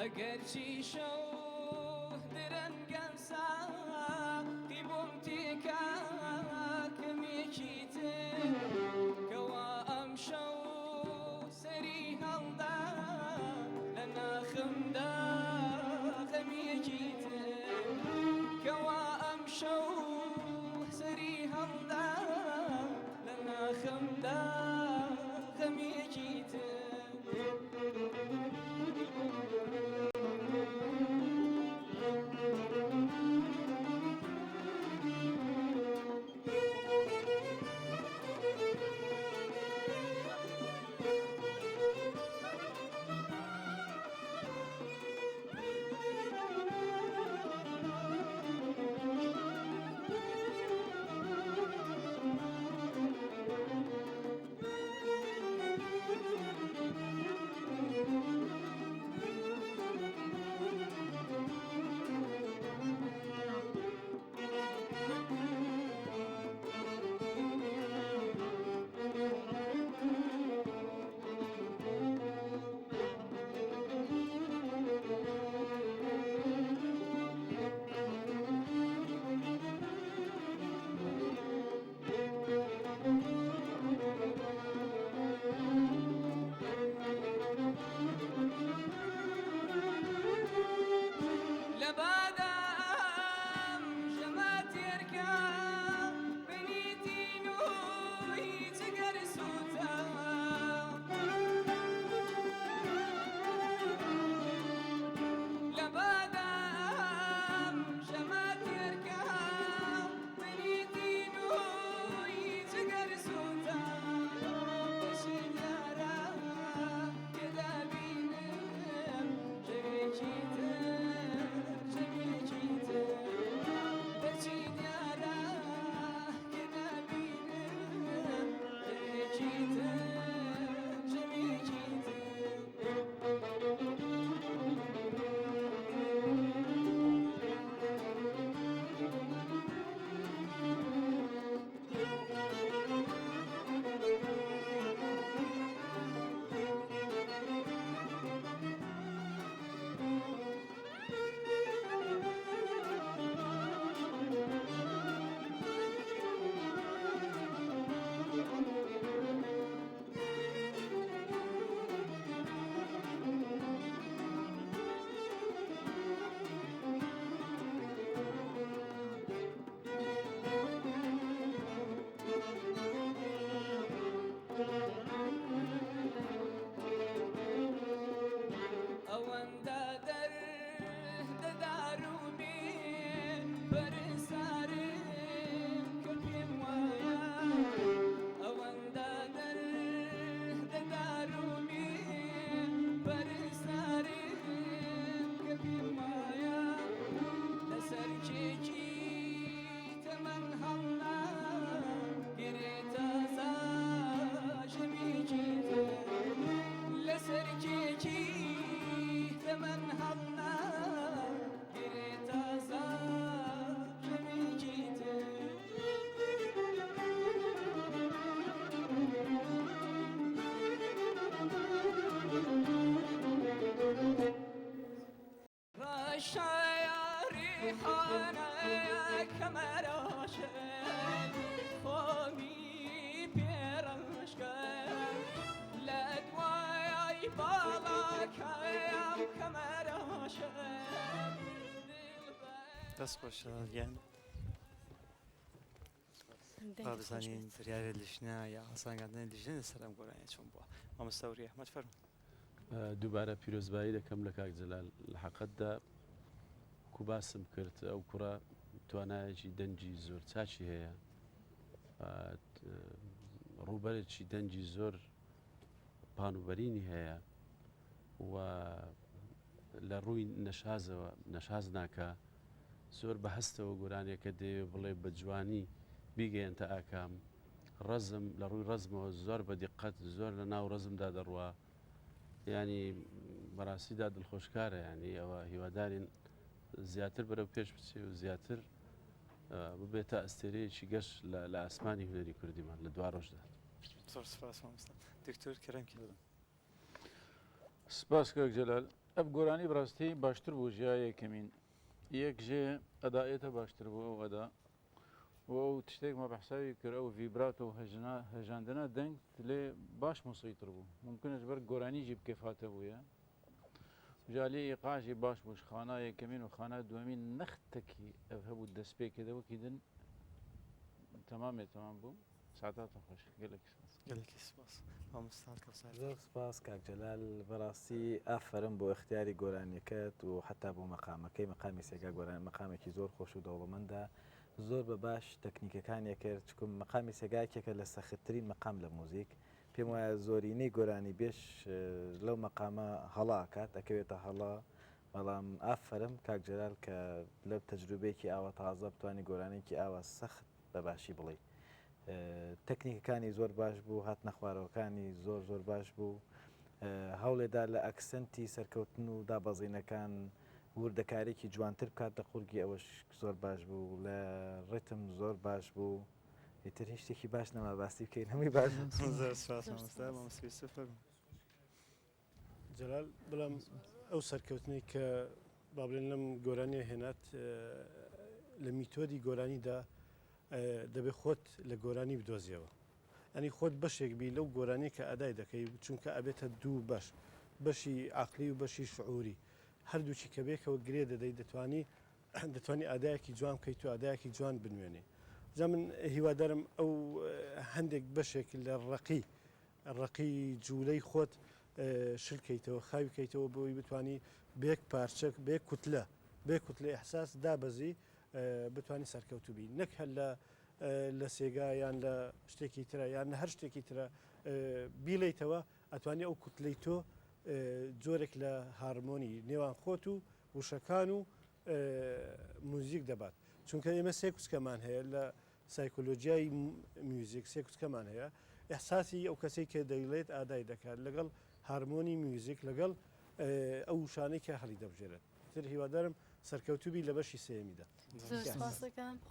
ئەگەرچی شەو درەنگەم ساقی بۆم تێکا کەمێکی تر کەوا ئەمشەو سەری هەڵدا لە ناخمدا غەمێکی تر کەوا ئەمشەو سەری هەڵدا لە ناخمدا غەمێکی تر. لە بادام ژەمە تێرکە منی تینووی جگەر سووتا. لە بادام ژەمە تێرکە منی تینووی جگەر سووتا. دەشی دیارە کە دەبینم ژەمێکی تر ژەمێکی تر دەچی دیارە کە دەبینم ژەمێکی تر ژەمێکی تر. ئەوەندە دەردەدار و بێ پەرستارم کە پێم وایە ئەوەندە دەردەدار و بێ پەرستارم کە پێم وایە لەسەر کێکی تەمەن هەڵنا گرێ تازە ژەمێکی تر لەسەر کێکی تەمەن هەڵنا گرێ تازە ژەمێکی تر. ڕەشایە ڕیحانە کەمەراشە خۆمی پێ ڕەشکە لە دوای باڵاکەم کەمەراشە دەست خۆش شەلال گیان. با بزانین بریارێ لیژنە یا هەڵسەنگاندنی لیژنە لەسەر ئەم گۆرانیە چۆن بووە. مامۆستا وری ئەحمەد فەرموو. دووبارە پیرۆزبایی دەکەم لە کاک جەلال لە حەقەتدا وەکو باسم کرد ئەو کوڕە توانایەکی دەنگی زۆر چاکی هەیە ڕووبەرێکی دەنگی زۆر پانوبەرینی هەیە و لە ڕووی نەشازەوە نەشاز ناکا زۆر بە هەستەوە گۆرانیەکە دەیەوێ بڵێ بە جوانی بیگەیەنتە ئاکام ڕەزم لە ڕووی ڕەزمەوە زۆر بە دیقەت زۆر لە ناو ڕەزمدا دەڕوا ینی بەڕاستیدا دڵخۆشکارە ینی ئەوە هیوادارین زیاتر بەرەو پێش بچێ و زیاتر ببێتە ئەستێرەیەکی گەش لە ئاسمانی هونەری کوردیمان لە دوا ڕۆژدا. زۆر سپاس مامۆستا دکتۆر کەرەم کیان. سپاس کاک جەلال. Ev goranî bi rastî baştir bû ji ya yekemîn. Yek jê edayê te baştir bû ew eda û ew tiştêk me behsa wî kir ew vîbrato û hejina hejandina deng lê baş museytir bû. Mumkin e ji ber goranî jî bi kêf hate bûye. Ji aliyê îqa jî baş bû ji xana yekemîn û xana duwemîn nextekî ev hebû destpêkê de wekî din temamê temam bû. Saetatun xweş. Gelekî spas. Gelekî spas. Mamosta Kewsar. زۆر سپاس کاک جەلال، بەڕاستی ئافەرم بۆ ئیختیاری گۆرانیەکەت و حەتا بۆ مەقامەکەی، مەقامی سێگا گۆران مەقامێکی زۆر خۆش و دەوڵەمەندە، زۆر بە باش تەکنیکەکانی کرد، چکم مەقامی سێگا یەکێکە لە سەختترین مەقام لە موزیک، پێم وایە زۆرینەی گۆرانی بێژ لەو مەقامە هەڵە ئەکات، ئەکەوێتە هەڵە، بەڵام ئافەرم کاک جەلال کە لە تەجروبەیەکی ئاوا تازە بتوانی گۆرانیەکی ئاوا سەخت بە باشی بڵێی. تەکنیکەکانی زۆر باش بوو، هاتنە خوارەوەکانی زۆر زۆر باش بوو، هەوڵێدا لە ئەکسنتی سەرکەوتن و دابەزینەکان وردەکارێکی جوانتر بکات لە قورگی، ئەوەش زۆر باش بوو، لە ڕیتم زۆر باش بوو، ئیتر هیچ شتێکی باش نەما باسی بکەین، هەمووی باش بوو. زۆر سپاس مامۆستا. مامۆستا یوسف فەرموو. جەلال، بەڵام ئەو سەرکەوتنەی کە با بڵێن لەم گۆرانیە هێنات لە میتۆدی گۆرانیدا دەبێت خۆت لە گۆرانی بدۆزیەوە، ئەنی خۆت بەشێک بی لەو گۆرانی کە ئەدای دەکەی، چونکە ئەبێتە دوو بەش، بەشی عقلی و بەشی شعوری، هەردووکی کە بێکەوە گرێ دەدەی دەتوانی دەتوانی ئادایەکی جوان بکەیت و ئادایەکی جوان بنوێنی. جا من هیوادارم ئەو هەندێک بەشێک لە ڕقی ڕقی جوولەی خۆت شل کەیتەوە، خاوی کەیتەوە بۆی بتانی بێک پارچە بێ کوتلە بێ کوتلە ئەحساس دابەزی بتانی سەرکەوتوبی، نەک هەر لە لە سێگا یان لە شتێکی ترە یان لە هەر شتێکی ترە بیڵیتەوە، ئەتوانی ئەو کوتلەی تۆ جۆرێک لە هارمۆنی نێوان خۆت و وشەکان و موزیک دەبات. چونکە ئێمە سێ کوچکەمان هەیە لە سایکۆلۆژیای میوزیک، سێ کوچکەمان هەیە، ئیحساسی ئەو کەسەی کە دەیڵێت ئادای دەکات لەگەڵ هارمۆنی میوزیک لەگەڵ ئەو وشانەی کە هەڵی دەبژێرێت. تر هیوادارم سەرکەوتوبی لە بەشی سێیەمیدا. زۆر سپاس دەکەم.